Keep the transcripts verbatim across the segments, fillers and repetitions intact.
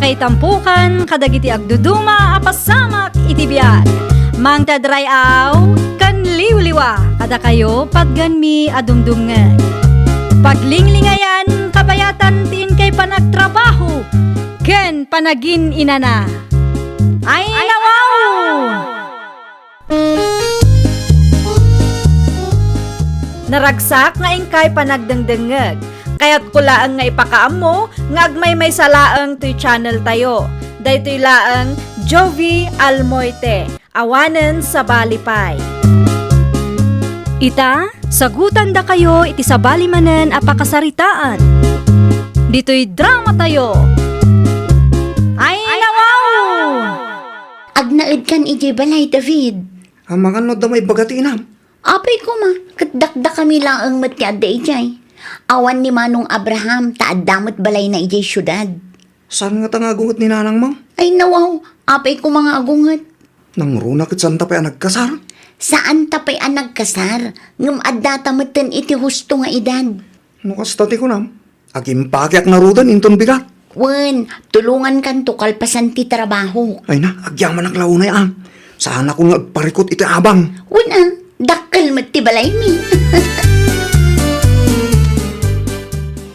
Itampukan kadagiti agduduma a pasamak iti biag. Mangted ray-aw ken liwliwa kadakayo patgenmi a dumdumngeg. Paglinglingayan kabayatan ti inkay panagtrabaho ken panagin-inana. Ay, nawaw! Naragsak nga inkay panagdengdengngeg. Kayatko laeng nga ipakaammo nga agmaymaysa laeng toy channel tayo. Daytoy laeng Jovie Almoite, awanen sabali pay. Ita, sagutandakayo iti sabali manen a pakasaritaan. Ditoy drama tayo. Ay, nawaw! Agnaedkan idiay balay, David. Amangan no adda maibaga ti inam. Apay koma, ket dakdakami laeng met ti adda idiay. Awan ni Manong Abraham, ta adda met balayna idiay siudad. Saan ngata nga agunget ni nanangmo? Ay, nawaw, apay koma nga agunget. Nangruna ket saanta pay a nagkasar? Saanta pay a nagkasar, ngem addata metten iti husto nga edad. No kasta ti kunam, agimpakiak ngaruden inton bigat. Wen, tulongankanto kalpasan ti trabaho. Ay na, agyamanak la unay, a. Saanakon nga agparikut iti abang. Wen, a, dakkel met ti balaymi.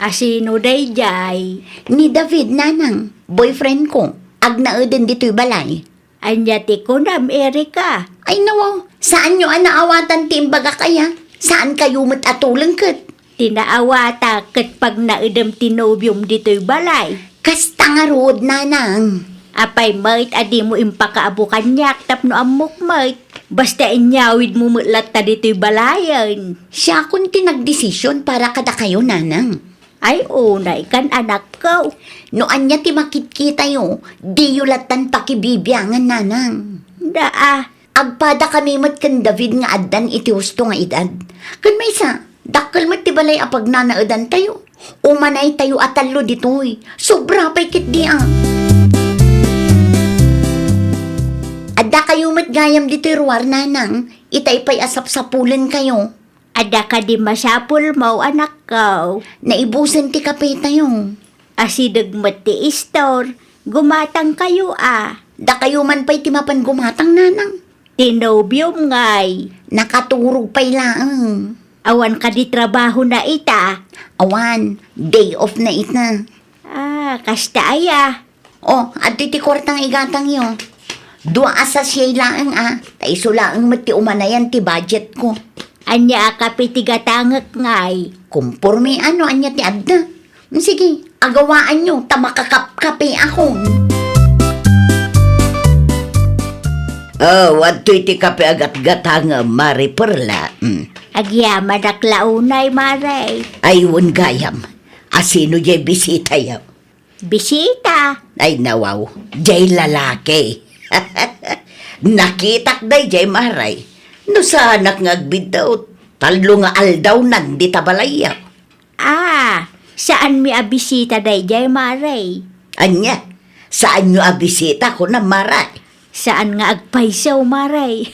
Asino daydiay? Ni David, nanang, boyfriend ko. Agnaeden ditoy balay. Ania ti kunam, Erika? Ay, nawaw, saanyo a naawatan ti imbagak aya? Saankayo met a tuleng ket? Ti naawatak ket pagnaedem ti nobiom ditoy balay. Kasta ngarud, nanang. Apay met a dimo impakaabo kaniak tapno ammok met? Basta inyawidmo met latta ditoy balayen. Siakon ti nagdesisyon para kadakayo, nanang. Ay, unaykan, anakko. No ania ti makitkitayo, diyo lattan pakibibiangan, nanang. Daa. Agpadakami met ken David nga addan iti husto nga edad. Ken maysa, dakkel met ti balay a pagnanaedantayo. Umanaytayo a tallo ditoy. Sobra pay ketdi, a. Addakayo met gayam ditoy ruar, nanang. Itay pay a sapsapulenkayo. Adda kadi masapulmo, anakko? Naibusen ti kapetayo. Asideg met ti istor, gumatangkayo a. Dakayo man pay ti mapan gumatang, nanang. Ti nobiom ngay? Nakaturog pay laeng. Awan kadi trabahona ita? Awan, day off na ita. Ah, kasta aya. Oh, adtoy ti kuarta nga igatangyo. Dua a sachet laeng, a. Ta isu laeng met ti umanayan ti budget ko. Ania a kape ti gatangek ngay? Komporme a no ania ti adda. Mm, sige, agawaanyo ta makakapkapeakon. Oh, adtoy ti kape a gatgatangem, Mare Perla. Mm. Agyamanak la unay, Mare. Ay, wen gayam. Asino diay bisitayo? Bisita? Ay, nawaw, diay lalaki. Nakitak daydiay, Mare. No saanak nga agbiddut, tallo nga aldawnan dita balayyo. Ah, saanmi a bisita daydiay, Mare? Ania? Saanyo a bisita, kunam, Mare? Saan nga agpayso, Mare.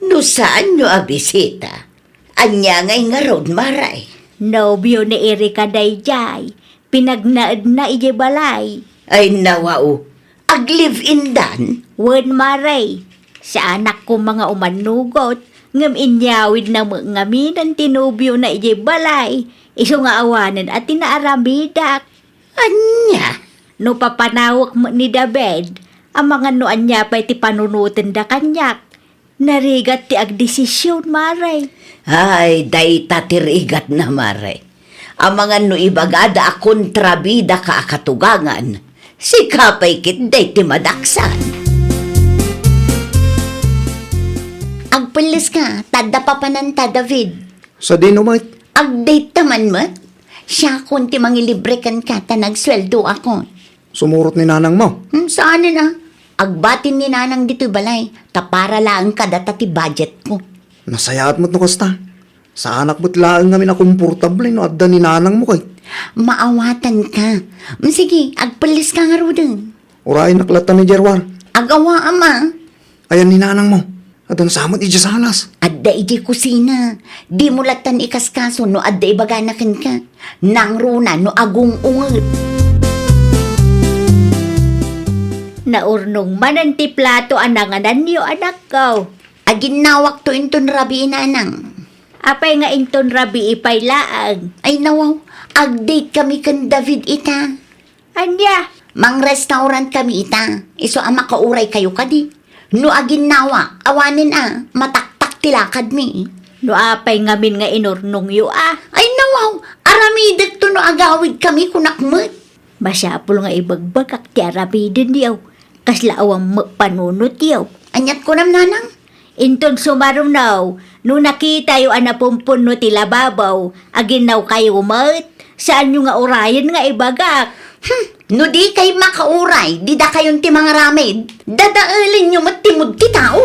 No saanyo a bisita, ania ngay ngarud, Mare? Nobio ni Erika daydiay. Pinagnaedna idiay balay. Ay, nawaw. Ag-live-in dan? Wen, Mare. Saanak koma nga umannugot, ngem inyawidna met ngamin ti nobiona idiay balay. Isu nga awanen a ti naaramidak. Ania? No papanawek met ni David, amangan no ania pay ti panunotenda kaniak. Narigat ti agdesision, Mare. Ay, dayta ti rigatna, Mare. Amangan no ibagada a kontrabidaka a katugangan, sika pay ketdi ti madaksan. Agpelleska, ta adda papananta, David. Sadino met? Ag-date ta man met. Siakon ti mangilibre kenka ta nagsueldoakon. Sumurot ni nanangmo? Hmm, saanen a. Agbati ni nanang ditoy balay, ta para laeng kadata ti budget ko. Nasayaat met no kasta. Saanak met laeng ngamin a komportable no adda ni nanangmo kay. Maawatanka. Hmm, sige, agpelleska ngaruden. Urayennak latta ni Jerwar. Agawa, ama. Ayan ni nanangmo. Adda sa met idiay salas. Adda idiay kusina. Dimo lattan ikaskaso no adda ibagana kenka. Nangruna no agung-unget. Ta urnong manen ti plato a nangananyo, anakko. Aginnawakto inton rabii, nanang. Apay nga inton rabii pay laeng? Ay, nawaw, agdate kami ken David ita. Ania? Mang-restaurant kami ita. Isu a makauray kayo kadi. No aginnawak, awanen a, mataktak ti lakadmi. No apay ngamin nga inurnongyo a? Ay, nawaw, aramidekto no agawid kami, kunak met. Masapul nga ibagbagak ti aramidenyo. Kasla awan met panunotyo. Aniat kunam, nanang? Inton sumaruno, no nakitayo a napumpunno ti lababaw, aginnawkayo met. Saanyo nga urayen nga ibagak. Hmm, no dikay makauray, didakayon ti mangaramid. Dadaelenyo met ti mood ti tao.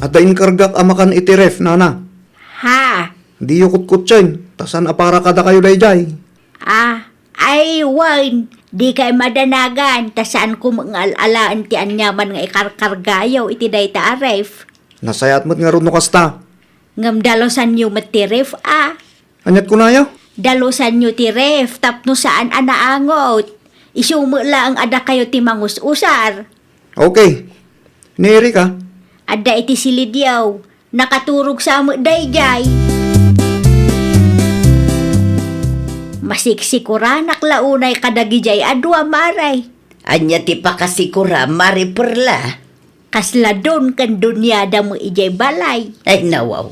Adda inkargak a makan iti ref, nana. Ha? Diyo kutkutsien, ta saan a para kadakayo daydiay. Ah, ay, wen, dikay madanagan, ta saanko met nga al-alaen ti aniaman nga ikarkargayo iti dayta a ref. Nasayaat met ngarud no kasta. Ngem dalusanyo met ti ref a. Aniat kunayo? Dalusanyo ti ref tapno saan a naangot. Isu met laeng a dakayo ti mangus-usar. Okay. Ni Erika? Adda iti silidyo. Nakaturog sa met daydiay. Masiksikuranak la unay kadagidiay a dua, Mare. Ania ti pakasikura, Mare Perla? Kasla don ken doniada met idiay balay. Ay, nawaw.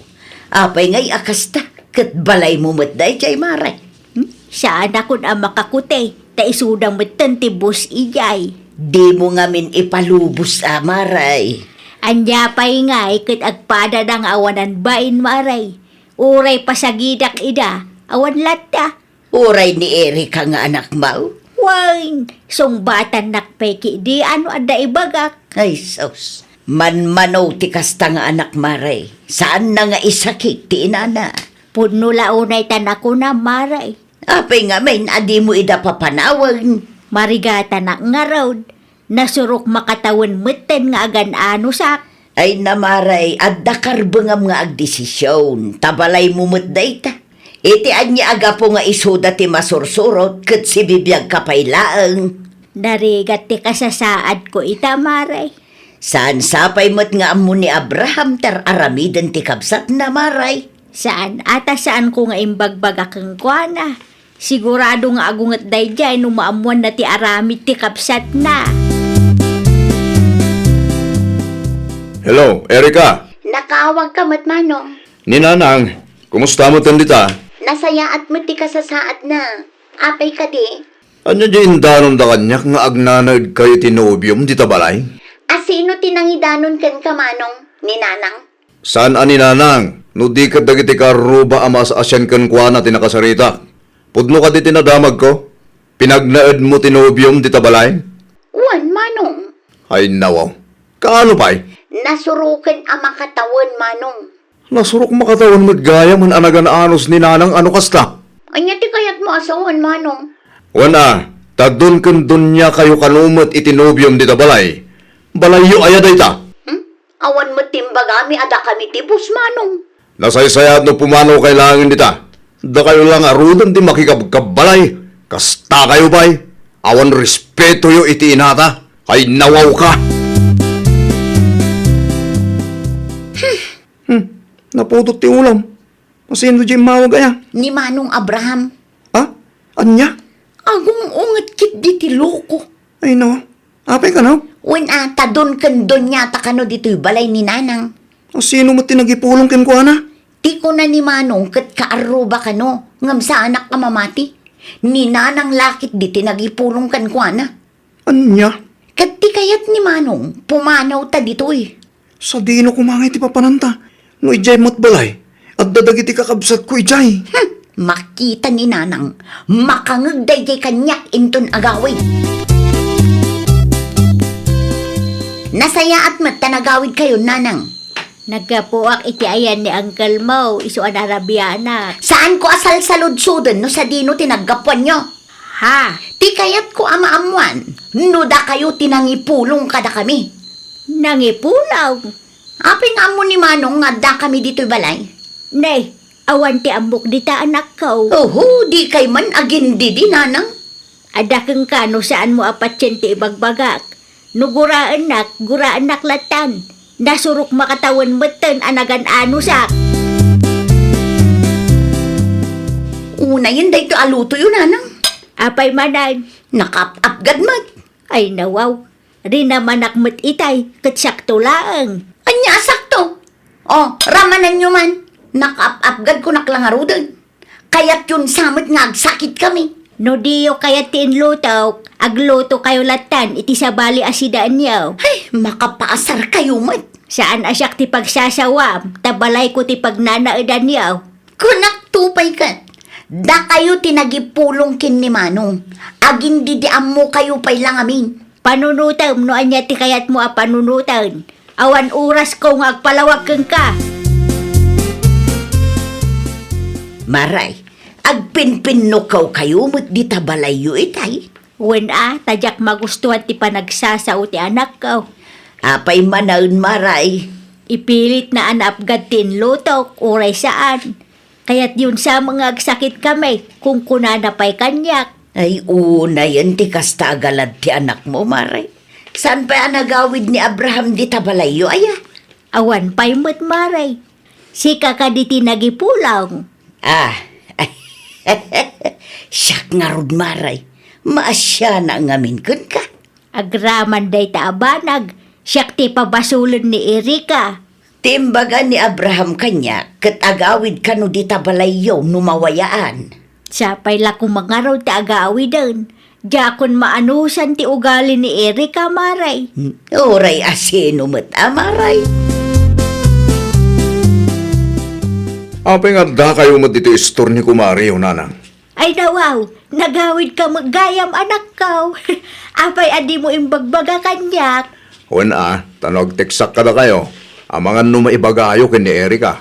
Apay ngay a kasta? Ket balaymo met daydiay, Mare. Hmm? Saanakon a makakuti, ta isuda metten ti boss idiay. Dimo ngamin ipalubos a, Mare. Ania pay ngay ket agpadada nga awanan bain, Mare. Uray pasagidak ida, awan latta. Uray ni Erika nga anakmo? Wen, sungbatannak pay ketdi no adda ibagak. Ay, sus. Manmano ti kasta nga anak, Mare. Saanna nga isakit ti inana. Pudno la unay ta nakuna, Mare. Apay ngamin a dimo ida papanawen? Marigatanak ngarud. Nasurok makatawen metten nga agan-anusak. Ay, Mare, adda karbengam nga agdesision, ta balaymo met dayta. Iti ania a gapu nga isuda ti masursurot ket sibibiagka pay laeng? Narigat ti kasasaadko ita, Mare. Saan sapay met nga ammo ni Abraham ti ar-aramiden ti kabsatna, Mare? Saan a ta saanko nga imbagbagak kenkuana. Sigurado nga agunget daydiay no maammoanna ti aramid ti kabsatna. Hello, Erika. Nakaawagka met, Manong. Ni Nanang, kumusta met dita? Nasayaat met ti kasasaadna. Apay kadi? Ania diay indanonda kaniak nga agnanaedkayo iti nobiom dita balay? A sino ti nangidanon kenka, Manong? Ni Nanang? Saan a ni Nanang, no di ket dagiti kaarruba a maas-asian kenkuana ti nakasaritak. Pudno kadi ti nadamagko? Pinagnaedmo ti nobiom dita balay? Wen, Manong. Ay, nawaw. Kaano pay? Nasuroken a makatawen, Manong. Nasurok makatawen met gayam a nagan-anus ni Nanang a no kasta? Ania ti kayatmo a sawen, Manong? Wen a, ta don ken doniakayo kano met iti nobiom dita balay. Balayyo aya dayta? Hmm? Awan met ti imbagami a dakami ti boss, Manong. Nasaysayaat no pumanawkay laengen dita. Dakayo la ngaruden ti makikabkabbalay. Kastakayo pay. Awan respetoyo iti inata. Ay, nawawka! Hmm, naputot ti ulam. Asino diay immawag aya? Ni Manong Abraham. Ha? Ania? Agung-unget ketdi ti loko. Ay, no. Apay kano? Wen a, ta don ken doniata kano ditoy balay ni Nanang. Asino met ti nagipulong kenkuana? Ti kuna ni Manong ket kaarruba kano, ngem saanak a mamati. Ni Nanang la ketdi ti nagipulong kenkuana. Ania? Ket ti kayat ni Manong, pumanawta ditoy. Sadino koma ngay ti papananta? No idiay met balay, adda dagiti kakabsatko idiay. Hmm, makita ni Nanang, makangeg daydiay kaniak inton agawid. Nasayaat met ta nagawidkayo, Nanang. Naggapuak iti ayan ni uncle mo, isu a narabianak. Saanko a salsaludsoden no sadino ti naggapuanyo. Ha? Ti kayatko a maammoan, no dakayo ti nangipulong kadakami. Nangipulong? Apay nga ammo ni Manong nga addakami ditoy balay? Nay, awan ti ammok dita, anakko. Oho, dikay man agindidi, nanang. Adda kenka no saanmo a patien ti ibagbagak. No guraennak, guraennak lattan. Nasurok makatawen metten a nagan-anusak. Unayen daytoy a lutoyo, nanang. Apay manen? Nakaap-apgad met. Ay, nawaw. Rinamanak met itay, ket sakto laeng. Ania a sakto? O, ramananyo man. Nakaap-apgad kunak la ngaruden. Kayatyon sa met nga agsakitkami. No diyo kayat ti inlutok, aglutokayo lattan iti sabali a sidaenyo. Ay, makapaasarkayo met. Saan a siak ti pagsasawam, ta balayko ti pagnanaedanyo. Kunak to pay ket, dakayo ti nagipulong ken ni Manong. Agindidi ammokayo pay la ngamin. Panunotem no ania ti kayatmo a panunoten. Awan orasko nga agpalawag kenka. Maray, agpinpinnukawkayo met dita balayyo itay? Wen a, ta diak magustuhan ti panagsasao ti anakko. Apay manen, Maray? Ipilitna a naapgad ti inlutok, uray saan. Kayatyon sa met nga agsakitkami, kunkunana pay kaniak. Ay, unayen ti kasta a galad ti anakmo, Maray. Saan pay a nagawid ni Abraham dita balayyo, aya? Awan pay met, Maray. Sika kadi ti nagipulong. Ah, siak ngarud, Maray. Maasiana ngamin kenka. Agraman dayta a banag, siak ti pabasolen ni Erika. Ti imbaga ni Abraham kaniak, ket agawid kano dita balayyo no mawayaan. Sapay la koma ngarud ti agawiden. Diakon maanusan ti ugali ni Erika, Maray. Hmm, uray a sino met a, Maray. Apay nga addakayo met ditoy istor ni kumariyo, nanang? Ay, nawaw, nagawidka met gayam, anakko. Apay a dimo imbagbaga kaniak? Wen a, ta no agteksak kadakayo, amangan no maibagayo ken ni Erika.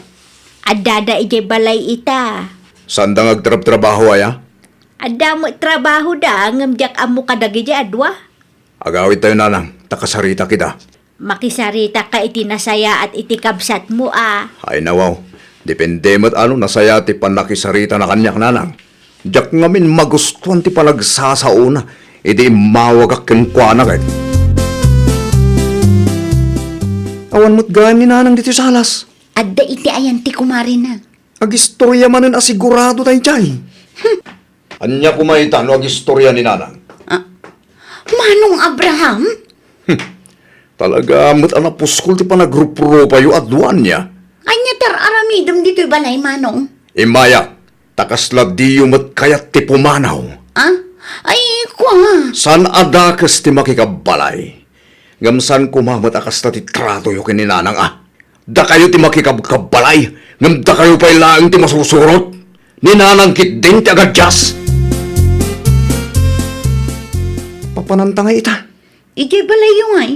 Addada idiay balay ita. Saanda nga agtrabtrabaho, aya? Adda met trabahoda, ngem diak ammo kadagidi a dua. Agawidtayo, nanang, ta kasaritak ida. Makisaritakka iti nasayaat iti kabsatmo a. Ay, nawaw. Depende met a no nasayaat ti pannakisaritana kaniak, nanang. Diak ngamin magustuan ti panagsasaona idi immawagak kenkuana ket. Awan met gayam ni nanang ditoy salas. Adda iti ayan ti kumarina. Agistoria manen a sigurado daydiay. Hmm. Ania koma ita no agistoria ni nanang? Ah, Manong Abraham? Hmm. Talaga met a napuskol ti panagrupropayo a dua ania. Ania ti ar-aramidem ditoy balay, Manong? Immayak, ta kasla diyo met kayat ti pumanaw. Ah? Ay, kua. Saan a dakes ti makikabbalay. Ngem saan koma met a kasta ti tratoyo ken ni nanang a. Dakayo ti makikabkabbalay, ngem dakayo pay laeng ti masursurot. Ni nanang ketdin ti agadias. Papananta ngay ita? Idiay balayyo ngay.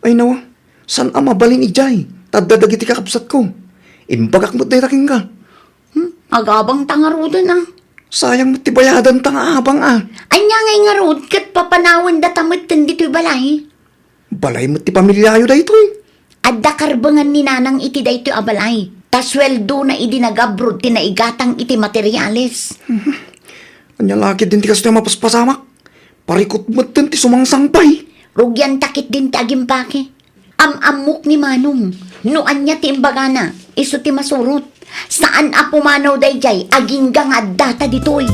Ay, nawa, saan a mabalin idiay? Ta adda dagiti kakabsatko. Imbagak met dayta kenka. Hmm? Agabangta ngaruden a. Sayang met ti bayadanta nga abang a. Ania ngay ngarud ket papanawendata metten ditoy balay? Balay met ti pamiliayo daytoy. Adda karbengan ni nanang iti daytoy a balay. Ta sueldona idi nagabrod ti naigatang iti materiales. Ania la ketdin ti kastoy a mapaspasamak? Parikut metten ti sumangsangpay. Rugianta ketdin ti agimpake. Am-ammok ni Manong no ania ti imbagana, isu ti masurot. Saan a pumanaw daydiay agingga nga addata ditoy.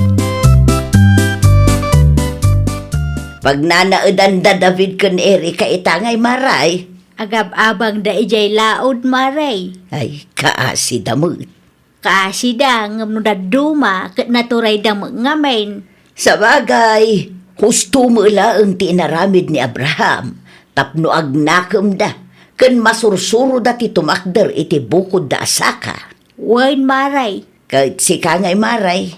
Pagnanaedan da David ken Erika ita ngay, Maray. Agab-abangda idiay laod, Maray. Ay, kaasida met. Kaasida, ngem no dadduma, ket naturayda met ngamin. Sabagay, husto met laeng ti inaramid ni Abraham tapno agnakemda ken masursuroda ti tumakder iti bukodda a saka. Wen, Maray. Ket sika ngay, Maray,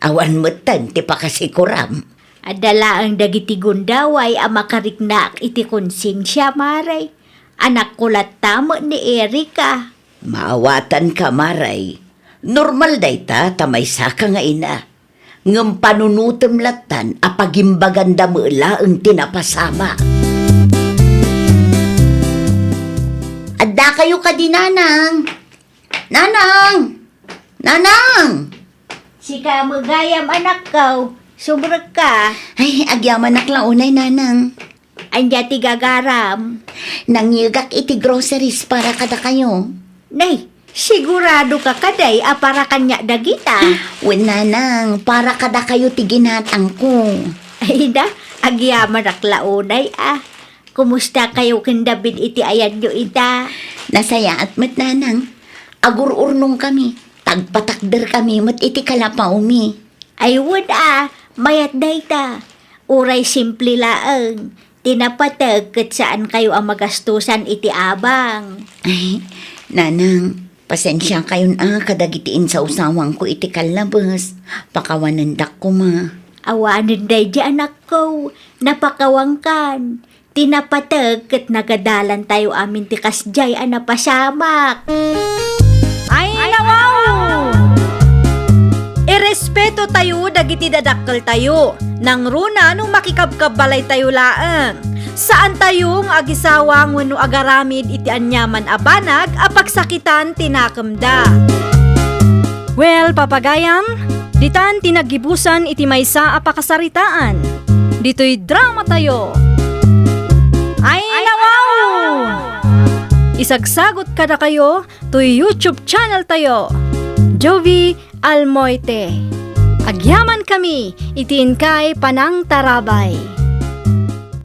awan metten ti pakasikuram. Adda laeng dagiti gundaway a makariknaak iti konsensia, Maray. Anakko latta met ni Erika. Maawatanka, Maray. Normal dayta ta maysaka nga ina. Ngem panunotem lattan a pagimbaganda met laeng ti napasamak. Adda Kayo kadi, Nanang? Nanang! Nanang! Sika met gayam, anakko. Sumrekka. Ay, agyamanak la unay, Nanang. Ania ti gagaram? Nangyegak iti groceries para kadakayo. Nay, sigurado ka kadi a para kaniak dagita? Wen, Nanang, para kadakayo ti ginatangko. Ay da, agyamanak la unay a. Kumusta kayo ken David iti ayanyo ita? Nasayaat met, Nanang. Agur-urnongkami. Tagpatakderkami met iti kalapawmi. Ay wen a, mayat dayta. Uray simple laeng. Ti napateg ket saan kayo a magastosan iti abang. Ay, Nanang, pasensia kayon a kadagiti insawsawangko iti kallabes. Pakawanendak koma. Awanen daydi, anakko, napakawankan. Ti napateg ket nagadalan tayo amin ti kasdiay a napasamak. Ay, nawaw! Irespeto tayo dagiti dadakkel tayo. Nangruna no makikabkabbalay tayo laeng. Saan tayo nga agisawang wenno agaramid iti aniaman a banag a pagsakitan ti nakemda. Well, papagayam, ditan ti naggibusan iti maysa a pakasaritaan. Ditoy drama tayo. Ay, nawaw! Isagsagot kadakayo toy YouTube channel tayo, Jovie Almoite. Agyaman kami iti inkay panangtarabay.